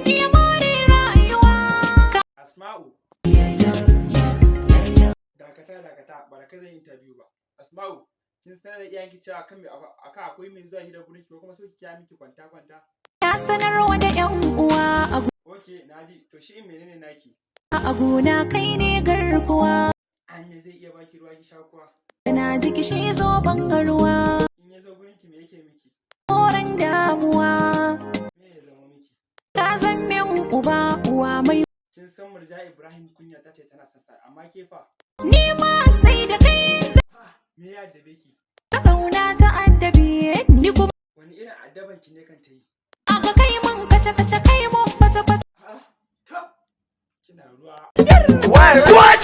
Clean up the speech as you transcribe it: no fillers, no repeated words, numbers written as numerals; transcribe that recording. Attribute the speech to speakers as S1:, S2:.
S1: Iya more rayuwa.
S2: Asma'u. Dakata, dakata, ba da kai zan yi interview ba. Asma'u, kin sanar da iyayenki cewa kan me akan akwai mai zuwa hira gurin ki, ko kuma so ki kiya miki kwanta kwanta?
S1: Na sanarwa da 'yan uwa a
S2: Okay, naji. To shi in menene naki?
S1: A gona kai ne garkuwa.
S2: Anya zai iya baki ruwa ki sha kuwa?
S1: Na ji kishi, zo ban ruwa.
S2: In ya zo gurin ki, me yake miki?
S1: Koran damuwa.
S2: Me ya zama miki?
S1: Ka zan min uba, uwa mai.
S2: Kin san Murja Ibrahim Kunya ta ce tana son sa, amma ke fa?
S1: Ni ma sai da kai.
S2: Ha, me ya addabe ki?
S1: Ta kauna ta addabi ni kuma.
S2: Wani irin addaban ki ne kan ta yi?
S1: Aga kai mun kace kace, kai mun fata fata.
S2: Ha, ta kina ruwa.
S3: What?